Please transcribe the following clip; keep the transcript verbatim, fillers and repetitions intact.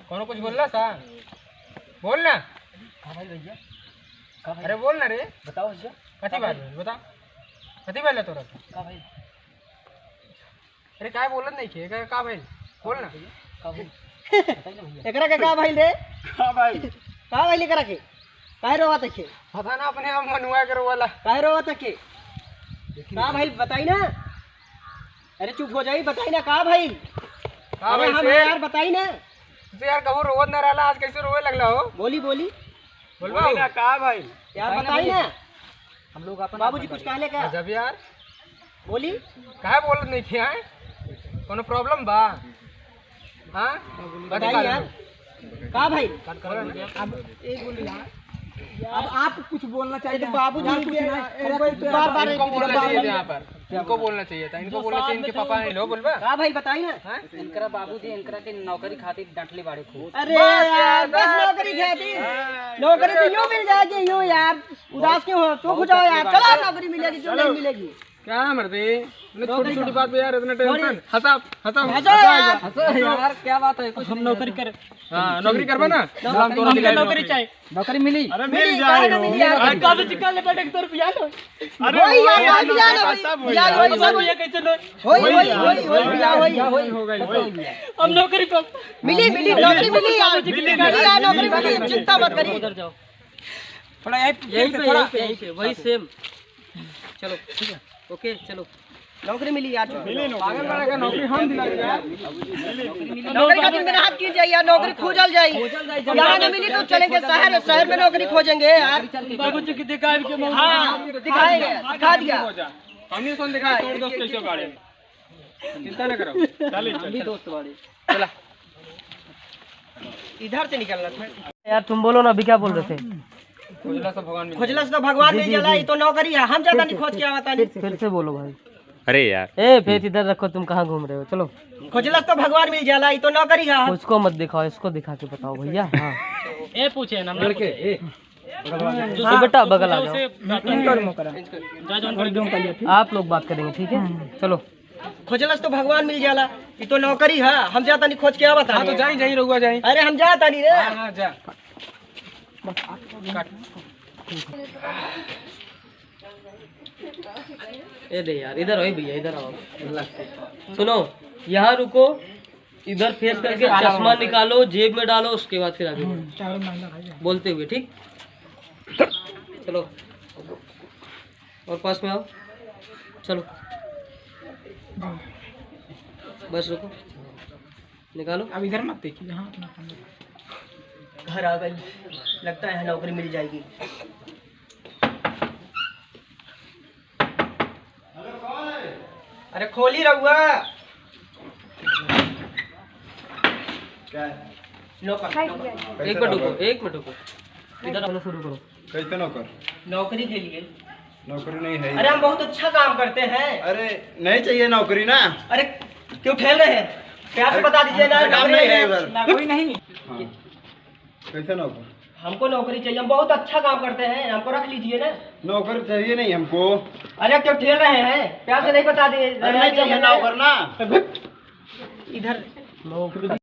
कौनो कुछ बोलला सा? बोल ना। का भाई भैया? का भाई? अरे बोल ना रे। बताओ भैया। कथी बात है? बता। कथी बात है तोरा? का भाई? अरे, काहे बोलत नहीं खे? का, का भइल? बोल ना। का भइल? बताई ना भैया। एकरा के का भइल रे? का भइल? का भइल एकरा के? काहे रोवत खे? पता ना, अपने आप मनुआ के रोवला। काहे रोवत खे? का भइल, बताई ना। अरे चुप हो जाई, बताई ना का भइल। का अरे भइल हम से? यार, बताई ना। तो यार, कबो रोवत ना रहला, आज कैसे रोवे लगला हो? बोली, बोली। बोलबा बोली हो? ना, का भइल? यार, बताई ना बताई भैया। ना। हम लोग अपन बाबूजी कुछ कहले का? गजब यार। बोली। काहे बोलत नहीं थे, हैं? कोनो problem बा? हाँ? बताई यार। का भाई? अब एक बोली यार। अब आप कुछ बोलना चाहिए। तो बाबूजी यार, कुछ के ना, इनको बार-बार इनको बोलना चाहिए यहाँ पर। इनको बोलना चाहिए था, इनको बोलना चाहिए, इनके पापा नहीं लो, बोलबा? का भाई, बताई ना। हैं? इनकरा बाबूजी इनकरा के नौकरी खातिर डांटले बाड़े खूब। अरे बस यार, यार, बस बस। नौकरी खातिर। हाँ, नौकरी तो यूं मिल जाएगी, यूं यार। उदास क्यों हो? चुप हो जाओ यार। चलो, नौकरी मिलेगी, क्यों नहीं मिलेगी? क्या है मर्दे? इतने छोटी छोटी बात पे यार इतना tension। हंसा, हंसा, हंसो यार। हंसो यार, क्या बात है? कुछ हम नहीं नौकरी है। कर। हाँ, नौकरी करबा ना? नौकरी, हम तो हमके नौकरी चाहिए। नौकरी मिली? अरे मिली, मिल जाए काहे ना मिली यार? अरे कब से चिका ले बैठे, एक सौ रुपया लो। अरे होई यार, होई, होई, बियाह ना होई, सब होई बियाह यार। होई, सब होई। ये कैसे लो? होई, होई, होई, होई, बियाह होई, होई। हो गई, होई। हम नौकरी पर मिली, मिली, नौकरी मिली यार। मिली, मिली यार, नौकरी मिली, चिंता मत करिए। उधर जाओ। थोड़ा यहीं पे, यहीं पे, थोड़ा। यहीं पे, यहीं पे, वही same। चलो, ठीक है, OK, चलो। नौकरी मिली यार। मिली नौकरी। पागल बना के नौकरी हम दिला देंगे यार। नौकरी का दिन मेरा हाथ कीजिए यार, नौकरी खोजल जाई। खोजल जाई, यहाँ न मिली तो चलेंगे शहर, शहर में नौकरी खोजेंगे यार। बाबूजी की दिखाई के मौका। हाँ, दिखाएंगे, दिखा दिया। हमने सुन दिखाई, तोर दोस्त कैसे बाड़े। चिंता न करो। चलिए, हम भी दोस्त बाड़े। चला। इधर से निकलना था। यार, तुम बोलो ना, अभी क्या बोल रहे थे? खोजला से भगवान मिल खोजला से तो भगवान जी, मिल जी, जाला, जी। ये तो नौकरी है। हम जाता नहीं खोज के आवता नहीं। फिर से बोलो भाई। अरे यार। ए, फेस इधर रखो, तुम कहाँ घूम रहे हो? चलो। खोजला से तो भगवान मिल जाला, ये तो नौकरी है। उसको मत दिखाओ, इसको दिखा के बताओ भैया। हाँ। ए, पूछे ना, ना लड़के, पूछे। ए। ए, बेटा, बगल आ जाओ। उसे बात करें। जा, जा, उनका आप लोग बात करेंगे, ठीक है? चलो। खोजलस तो भगवान मिल जाला, ये तो नौकरी है, हम जाता नहीं खोज के आवता हाँ, तो नहीं। जाई, जाई, रउआ जाई। अरे, हम जाता नहीं रे। हाँ, हाँ, जा। ए दे यार, इधर आओ भैया, इधर आओ। सुनो, यहाँ रुको, इधर फेस करके चश्मा निकालो, जेब में डालो, उसके बाद फिर आगे बढ़ो। बोलते हुए, ठीक? चलो, और पास में आओ, चलो, बस रुको, निकालो। अब इधर मत देखिए, हाँ, अपना फोन। घर आ गई, लगता है नौकरी मिल जाएगी। अरे खोली रउआ। क्या है? नौकर, नौकर। एक मिनट रुको, एक मिनट रुको। इधर आओ, शुरू करो। कैसे नौकर? नौकरी के लिए। नौकरी नहीं है अरे इधर। हम बहुत अच्छा काम करते हैं। अरे नहीं चाहिए नौकरी ना। अरे क्यों ठेल रहे हैं? प्यार से अरे, बता दीजिए ना, अरे, काम नौकरी नहीं है नहीं है। इधर। ना कोई नहीं। हाँ। कैसे नौकर? हमको नौकरी चाहिए, हम बहुत अच्छा काम करते हैं, हमको रख लीजिए ना। नौकर चाहिए नहीं हमको। अरे क्यों ठेल रहे हैं? प्यार से नहीं बता दिए। अरे नहीं चाहिए नौकर ना। इधर।